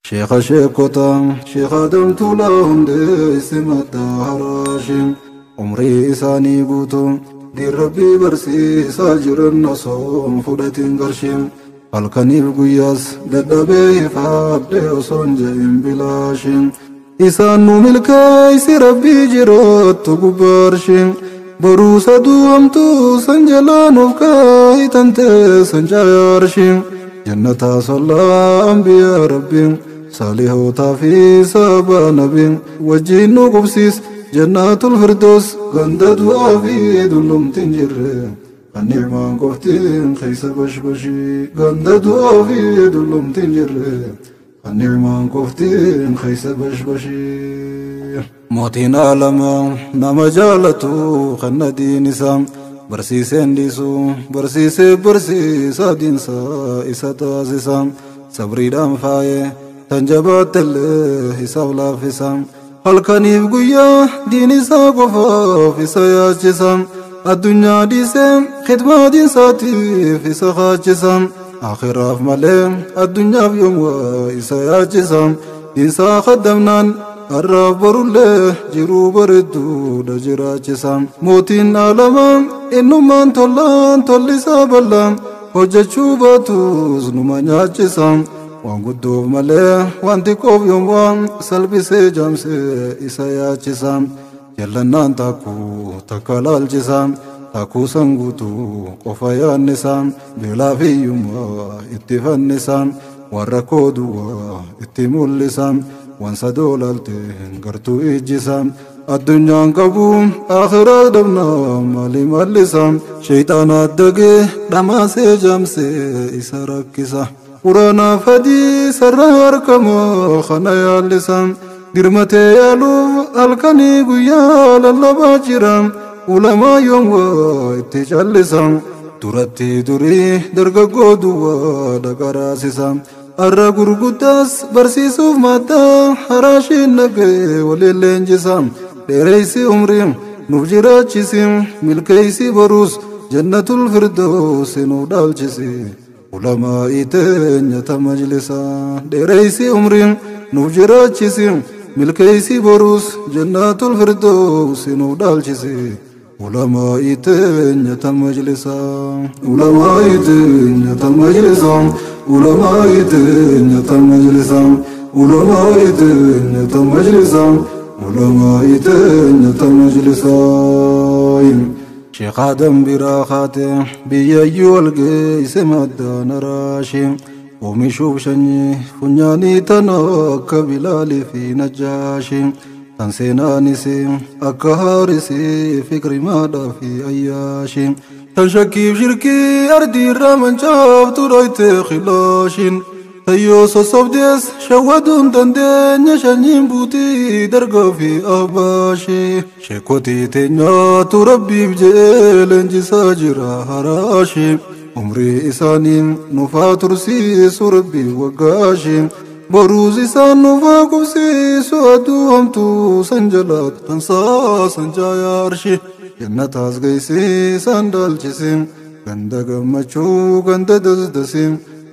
Sheekha sheekota Sheekh Adam Tuulaa hundeesse madda haraashim. Umrii isaanii guutuu diin Rabbii barsiisaa jiran osoo hin fudhatin qarshiin. Halkaniif guyyaas dadhabee ifaadhe osoo hin je'in bilaashiin. Isaan nu milkeessi Rabbii jiraattu gubbaarshiin. Boruu saduu hamtuu san jalaa nuuf kaa'itan teessan caayarshiin. Jannataa sollaa ambiyaa Rabbiin saalihootaa fi saabaa nabiin wajjin nu qubsiis jannatul firdaus ganda du'aa fi dullumti hin jirre. Kan ni'maan qoftiin keessa bashbashii ganda du'aa fi dullumti hin jirre. Kan ni'maan qoftiin keessa bashbashii. Mootiin alamaa nama jaalatu kan diin isaa barsiiseen dhiisu barsiisee barsiisaa diinsaa isa taasisa. Sabriidhaan faayee tan jabaattellee isaaf laaffisa. Halkaniif guyyaa diin isaa qofaaf isa yaachisa. Addunyaa dhiisee khidmaa diinsaatiif isa kaachisa. Akhiraaf malee addunyaaf yoom waa isa yaachisa. Diinsaa kaddamnaan har'aaf borullee jiruu bareedduudha jiraachisa. Mootiin alamaa innummaan tollaan tollisaa bal'aa hojjechuu baatus numa nyaachisa. Waan guddoof malee waan xiqqoof yoom waa salphisee jaamsee isa yaachisa. Jallannaan takkuu takka laalchisa. Takkuu san guutuu qofa yaannisa. Beelaa fi hiyyummaa itti fannisa. Waan rakkoo duwwaa itti mul'isa. Waan sadoo laalteen gartuu ijjisa. Addunyaan qabu akhiraa dhabnaa maali mallisa. Sheeyxaan addagee dhamaasee jaamsee isa rakkisa. Quraanaaf hadiisarraa harkama kana yaallisa. Dirmatee yaaluuf halkanii guyyaa lallabaa jira. Ulamaa yoom waa itti callisa. Duratti durii dargaggoo duwwaa dhaqaraasisa. Har'a gurguddaas barsiisuuf maaddaa haraashiin naqee waliin leenjisa. Dheereysi umrii nuuf jiraachisi milkeeysi boruus jannatul firdaus nuuf dhaalchisi. Ulamaa teenya ta majlisa. Dheereysi umrii nuuf jiraachisi milkeeysi boruus jannatul firdaus nuuf dhaalchisi. Ulamaa teenya ta majlisa. Ulamaa teenya ta majlisa. Ulamaa teenya ta majlisa. Ulamaa teenya ta majlisa. Ulamaa teenya ta majlisa. Sheekh Adam biraa kaate biyyayyuu wal geesse maddaan araashee. Oomishuuf sanyii funyaanii tana akka Bilaalii fi Najjaashee. Tan seenaanis akka Haarisii Fikrimaadhaa fi Ayyaashee. Tan shakkiif shirkii ardiirraa mancaaftu dhoyte khilaashiin. Tayyoo sossobdees shawwaduun dandeenya sanyiin buutii dargaa fi abbaashee. Sheekotii teenyaatu Rabbiif jedhee leenjisaa jira haraashee. Umrii isaanii nufaa tursiisu Rabbiif waggaashee. Boruus isaan nufaa qubsiisu aduu hamtuu san jalaa tansaa san jaayaarshee. Jannataas geessee isaan dhaalchise. Ganda gammachuu ganda dasdase.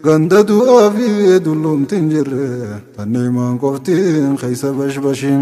Ganda du'aa fi dullumti hin jirre. Tan ni'maan qoftiin keessa bashbashee.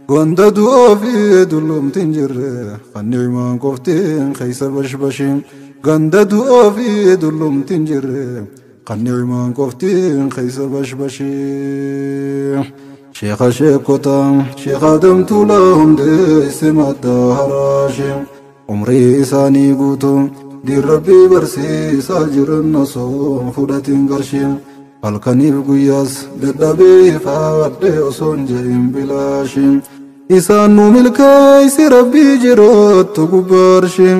Ganda du'aa fi dullumti hin jirre. Tan ni'maan qoftiin keessa bashbashee. Ganda du'aa fi dullumti hin jirre. Kan ni'maan qoftiin keessa bashbashee. Sheekha sheekota Sheekh Adam Tuulaa hundeesse madda haraashee. Umrii isaanii guutuu diin Rabbii barsiisaa jiran osoo hin fudhatin qarshii. Halkaniif guyyaas dadhabee ifaadhe osoo hin je'in bilaashii. Isaan nu milkeessi Rabbii jiraattu gubbaarshii.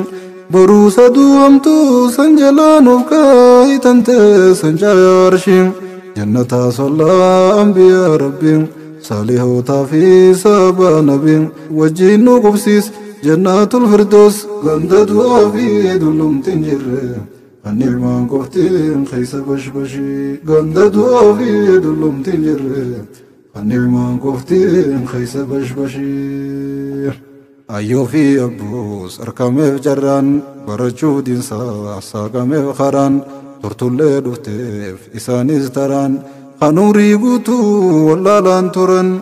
Boruu saduu hamtuu san jalaa nuuf kaa'itan teessan caayaarshii. Jannataa sollaa ambiyaa Rabbiin saalihootaa fi saabaa nabiin wajjin nu qubsiis jannatul firdaus ganda du'aa fi dullumti hin jirre. Kan ni'maan qoftiin keessa bashbashii. Ganda du'aa fi dullumti hin jirre. Kan ni'maan qoftiin keessa bashbashii. Ayyoo fi abbuus harkameef jarraan barachuuf diinsaa saaqameef karaan turtullee dhufteef isaanis taraan. Kan umrii guutuu wallaalaan turan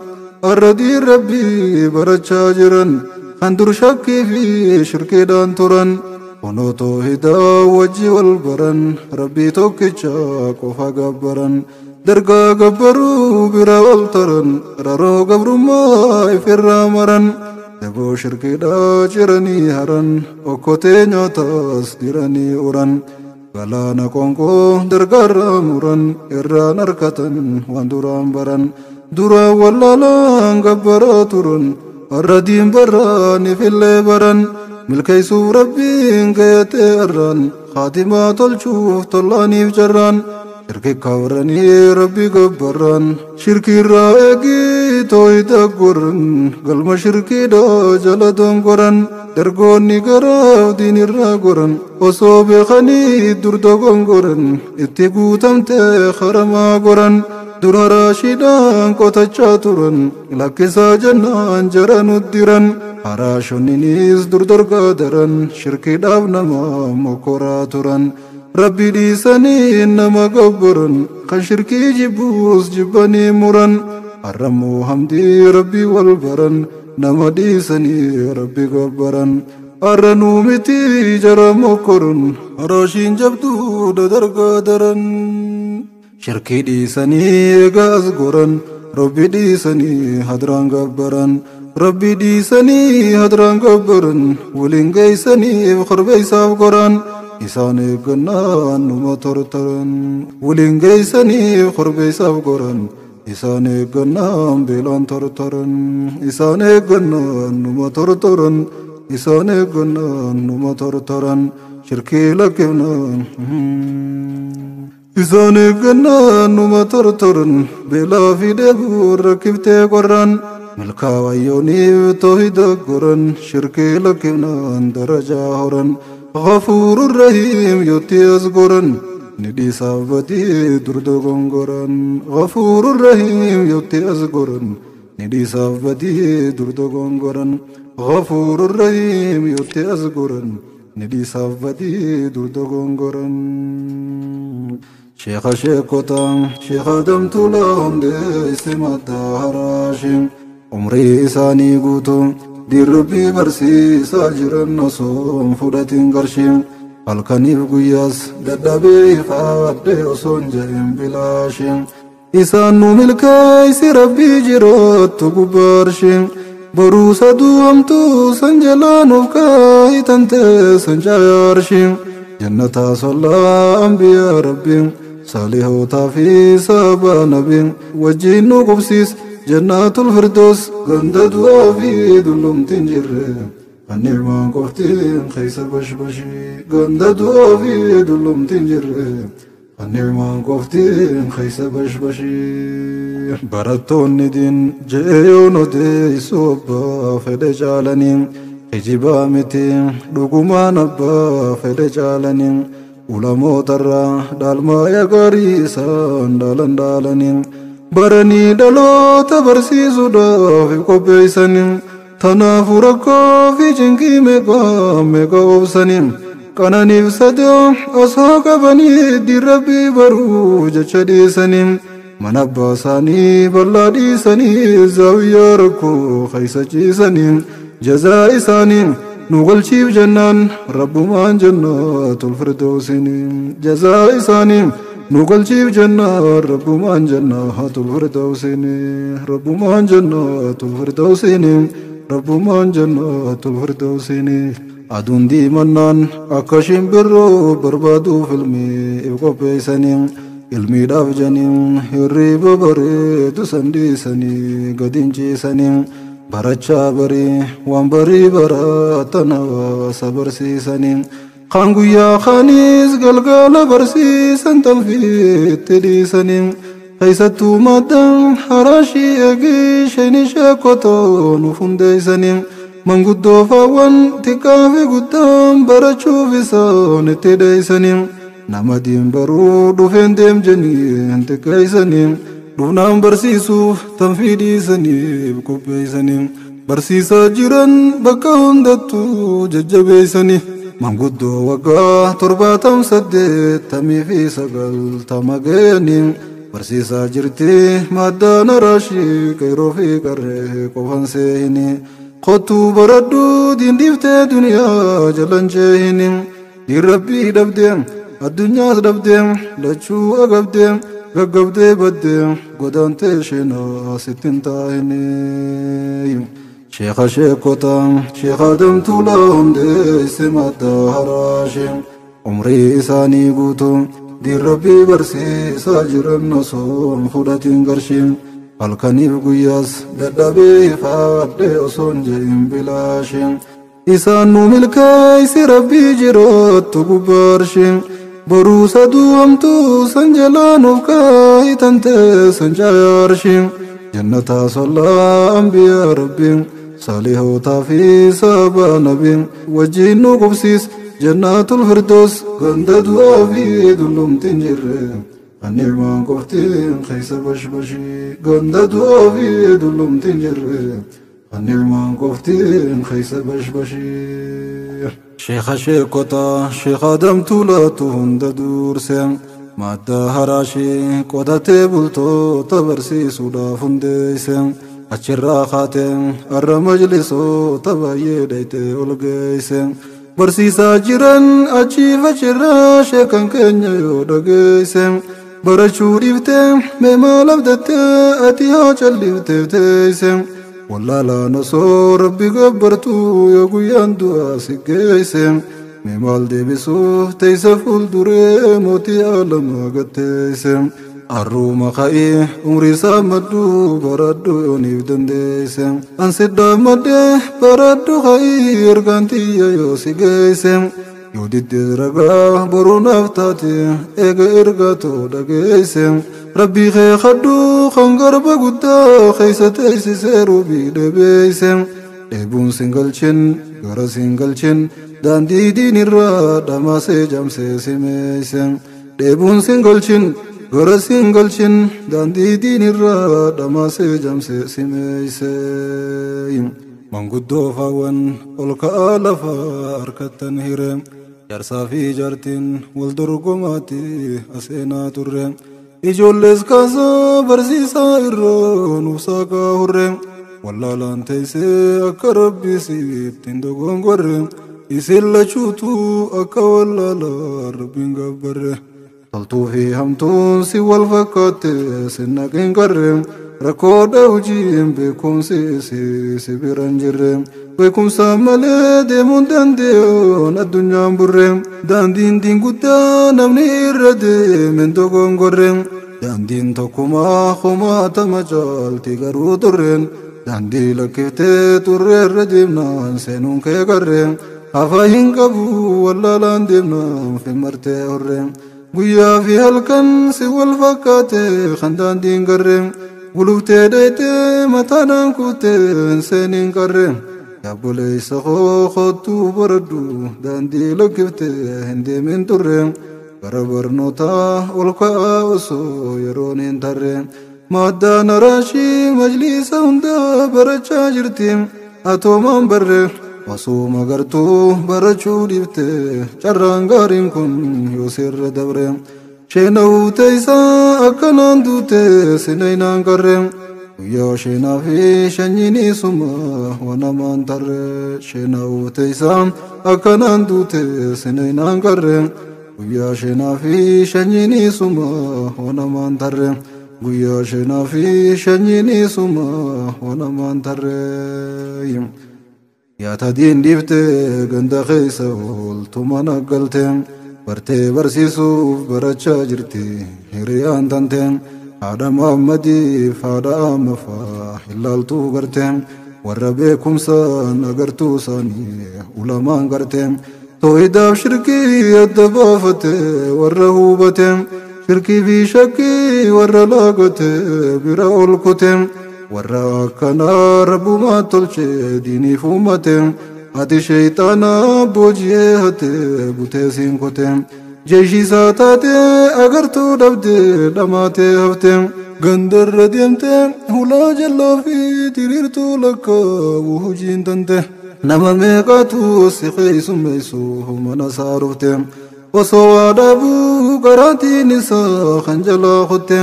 arradii Rabbii barachaa jiran kan dur shakkii fi shirkiidhaan turan kunoo toohidaa wajji wal baran Rabbii tokkicha qofa gabbaran dargaa gabbaruu bira ol taran raroo gabrummaa ifirraa maran daboo shirkiidhaa ciranii haran okkotee nyaataas diranii uran galaana qoonqoo dargaarraa muran irraan arkatan waan duraan baran duraan wallaalaan gabbaraa turan arradiin barraan ifillee baran milkeessuuf Rabbiin gayatee arraan khaatimaa tolchuuf tollaaniif jarraan shirki kawaranii Rabbi gabbarraan shirkiirraa eegii tooyida goran galma shirkiidha jala dongoran dargoonni garaaf diinirraa goran osoo beekanii dur dogongoran itti guutamtee haramaa goran dur haraashiidhaan qotachaa turan lakkisaa jennaan jara nuddiran haraashonninis dur dorgaa daran shirkiidhaaf nama mokoraa turan Rabbi dhiisanii nama gabbaran kan shirkii jibbuus jibbanii muran harrammoo hamdii Rabbii wal baran nama dhiisanii Rabbi gabbaran harranuu miti jara mokorun haraashiin jabduu dadargaa daran shirkii dhiisanii eegaas goran Rabbi dhiisanii hadraan gabbaran Rabbi dhiisanii hadraan gabbaran waliin geeysaniif korbeeysaaf goran isaan eeggannaan numa tortoran waliin geeysaniif korbeeysaaf goran isaan eeggannaan beelaan tortoran isaan eeggannaan numa tortoran isaan eeggannaan numa tortoran shirkii lakkifnaan isaan eeggannaan numa tortoran beelaa fi dheebuu rakkiftee qorran milkaawayyooniif toohida goran shirkii lakkifnaan darajaa horan غفور رحيم يوتي أزغرن ندي سابتي درد غنغرن غفور رحيم يوتي أزغرن ندي سابتي درد غنغرن غفور رحيم يوتي أزغرن ندي سابتي درد غنغرن شيخ شيخوتا شيخ دمت لهم دي سمتا هراشم عمري إساني قوتو دي ربي برسيسا jiran osoo hin fudhatin qarshiin halkaniif guyyaas dadhabee ifaadhe osoo hin jedhin bilaashiin isaan nu milkeessi Rabbii jiraattu gubbaarshiin boruusa du'amtuu san jalaa nuuf kaa'itan teessan caayarshiin jannataa sollaa ambiyaa Rabbiin saalihootaa fi saabaa nabiin wajjiin nu qubsiis جنات الفردوس غندد وفي دلم تنجر النعمان قفتين خيس بشبشي غندد وفي دلم تنجر النعمان قفتين خيس بشبشي برتون ندين جيون دي سوبا فدجالنين حجبامتي لقمان أبا فدجالنين ولمو ترى دالما يا غريسان دالن دالنين baranii dhaloota barsiisuudhaaf qopheessanii tanaafuu rakkoo fi cinqii meeqa meeqa obsanii qananiif sadoo osoo qabanii diin Rabbii baruu jecha dhiisanii mana abbaa isaanii bal'aa dhiisanii zaawiyyaa rakkoo keessa ciisanii jazaa isaanii nu galchiif jennaan Rabbumaan jannatul firdoosinii jazaa isaanii نقلشيف جنة ربما جنة الفردوسين ربما جنة الفردوسين ربما جنة الفردوسين أدون دي منان أكشم برو بربادو فيلمي إبقى ilmi dhaaf janiin hirriba bareedu san dhiisanii gadi hin ciisanii barachaa barii waan barii baratan hawaasa barsiisanii kan guyyaa kaanis galgala barsiisan tanfiitti dhiisanii keessattuu maddaan haraashii eegii sheni sheekotoo nuuf hundeessanii manguddoo faawwan xiqqaa fi guddaan barachuuf isaan itti dheessanii nama diin baruu dhufeen deem jennii hin xiqqeessanii dhufnaan barsiisuuf tanfii dhiisaniif qopheessanii barsiisaa jiran bakka hundattuu jajjabeessanii manguddoo waggaa 78 fi 90 ga'anii Barsiisaa jirti maddaan araashii qeerroo fi qarree qofan seehini. Kottuu baradhu diindiftee duniyaa jalan ceehini. Diin rabbii dhabdee addunyaas dhabdee lachuu agabdee gaggabdee baddee godaantee isheenaa sittin taahini. Sheekha sheekota Sheekha Damtuulaa hundeesse madda haraashee umrii isaanii guutuu diin rabbii barsiisaa jiran osoo hin fudhatin qarshii halkaniif guyyaas dadhabee ifaadhee osoo hin je'in bilaashee isaan nu milkeessi rabbii jiraattu gubbaarshee boruu saduu hamtuu san jalaa nuuf kaa'itan teessan caayaarshee jannataa sollaa ambiyaa rabbii saalihootaa fi saaba nabii wajjin nu qubsiis jannatul firdaus ganda du'aa fi dullumtiin jirre anilmaan qoftiin keessa bashbashii ganda du'aa fi dullumtiin jirre anilmaan qoftiin keessa bashbashii. Sheekha sheekota Sheekha Damtuulaatu hunda duurse madda haraashii qotatee bultoota barsiisuudhaaf hundeesse. Achirraa kaatee har'a majlisoota baay'ee dhayitee ol geesse. Barsiisaa jiran achiif achirraa sheekan keenya yoo dhageesse. Barachuu dhiiftee mee maal abdattee ati haa calliftee teesse. Wallaalaan osoo rabbi gabbartuu yoo guyyaan du'aa si geesse. Mee maal deebisuuf teessa fuulduree mootii alamaa gatteesse. Arruuma ka'ee umrii isaa madduu baradhu yooniif dandeesse. Ansiddaa maddee baradhu ka'ii ergaan tiyya yoo si geesse. Yoo diddees ragaa boruu naaf taate eega ergaatoo dhageesse. Rabbii kee kadhuu kan garba guddaa keessa teessisee ruubii dhebeesse. Dheebuun singalchin gara singalchin daandii diinirraa dhamaasee jamsee simeesse. Dheebuun singalchin gara singalchin daandii diinirraa dhamaasee jamsee simeesse. Manguddoo faawwan ol ka'aa lafaa harkattan hire jaarsaa fi jaartiin wal dorgomaatti aseenaa turre. Ijoollees kaasaa barsiisaa irraa nuuf saaqaa hurre wallaalaan teessee akka rabbi sitti hin dogongorre isin lachuutu akka wallaalaa rabbiin gabbarre. Toltuu fi hamtuun si wal fakkaatte sin naqin qarre rakkoodha hojiin beekumsi si bira hin jirre beekumsa malee deemuun danda'uun addunyaan burre daandiin diin guddaa namni irra deemen dogongorre daandiin tokkumaa kumaatama caalti garuu turreen daandii lakkiftee turre irra deemnaan seenuun kee qarre hafa hin qabu wallaalaan deemnaan finmartee horre. Guyyaa fi halkan si wal fakkaate kan daandiin garre guluftee dheeytee mataadhaan kuttee seeniin qarre yaabboleessa koo kottuu baradhu daandii lakkiftee hin deemin turre gara barnootaa ol ka'aa osoo yeroon hin tarre maddaan araashii majliisa hundaa barachaa jirti atoomaan barre osoo magartuu barachuu dhiiftee carraan gaariin kun yoo sirra dabre sheena'uu teessaa akkanaan duute sinaynaan qarre guyyaa sheenaa fi shanyiin isuma wanamaan tarre sheena'uu teessaa akkanaan duute sinaynaan qarre guyyaa sheenaa fi shanyiin isuma wanamaan tarre guyyaa sheenaa fi shanyiin isuma wanamaan tarre. Yaata diin dhiiftee ganda keessa ooltuma naggalte bartee barsiisuuf barachaa jirti hiriyaan tante haadha Muhammadiif haadha Ammafaa ilaaltuu garte warra beekumsaan agartuu isaanii ulamaan garte toohidaaf shirkii adda baafate warra hubate shirkii fi shakkii warra laagate bira ol kute. Warra akkanaa rabbumaa tolchee diiniif uummate ati sheeyxaana booji'ee hatte butee siin kote jeeshiisaa taatee agartuu dhabdee dhamaatee hafte gandarra deemtee hulaa jallaa fi diriirtuu lakkaa'u hojiin tante nama meeqatu si keessummeessu mana isaa dhufte osoo waa dhabuu garaatiin isaa kan jalaa kutte.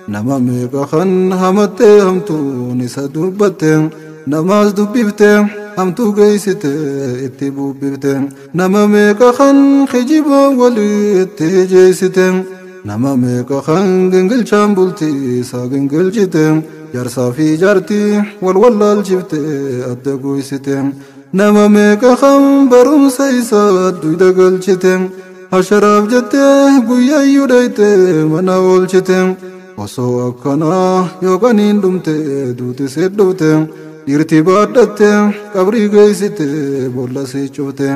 Nama meeqa kan hamattee hamtuun isa dubbatte, namaas dubbifte hamtuu geessite itti bubbifte. Nama meeqa kan kijiba walitti jeessite, nama meeqa kan gingilchaan bultii isaa gingilchite, jaarsaa fi jaartii wal wallaalchifte adda goysite. Nama meeqa kan barumsa isaa duyda galchite, hasharaaf jettee guyyaayyuu dhayte mana oolchite. Osoo akkanaa yookaan dhumte duuti si dhufte, dhiirti baadhatte qabrii geessite boolla si cufte.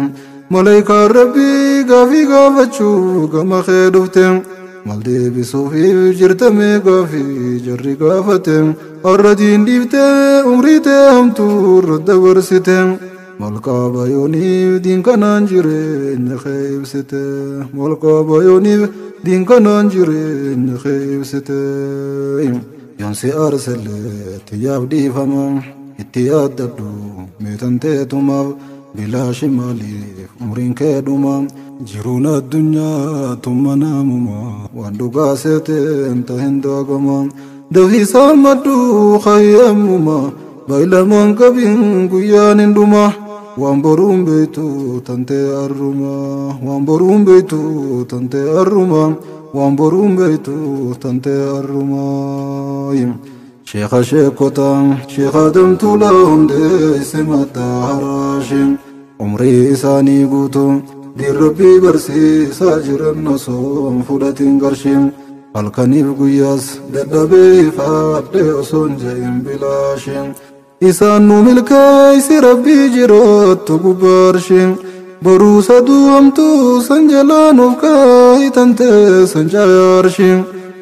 Malaayikaan rabbii gaafii gaafachuu gama kee dhufte, mal deebisuufiif jirtamee gaafii jarri gaafate. Har'a diin dhiiftee umrii tee hamtuu irra dabarsite, malqaaba yooniif diin kanaan jireenya kee ibsite, malqaaba yooniif diin kanaan jireenya kee ibsite. Yoonsi aarsallee tiyyaaf dhiifama itti yaaddadhu meetan teetumaaf bilaashi maaliif umriin kee dhuma. Jiruun addunyaa tumma namuma waan dhugaa seeteen tahin daagama. Dafiisaan madduu hayyammuma baayilamaan qabin guyyaan hin dhuma. Waan boruun beektu tantee arruma, waan boruun beektu tantee arruma, waan boruun beektu tantee arruma. Sheekha sheekota Sheekha Damtuulaa hundee simataa haraashin umrii isaanii guutuu diin rabbii barsiisaa jiran osoo hin fudhatin qarshiin. Halkaniif guyyaas dadhabee ifaadhee osoo hin je'in bilaashin. Isaan nu milkeessi rabbii jiraattu gubbaarshin. Boruu saduu hamtuu san jalaa nuuf kaayitan teessan caayarshin.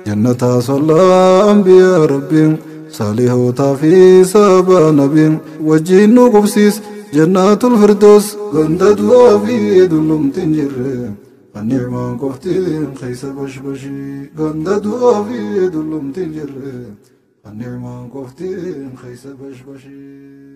Jannataa sollaa ambiyaa rabbiin saalihootaa fi saabaa nabiin wajjin nu qubsiis jannaatul firdoos ganda du'aa fi dullumtiin jirre. Ni'maan qoftiin keessa bashbashii ganda du'aa fi dullumtiin jirre. Ni'maan qoftiin keessa bashbashii.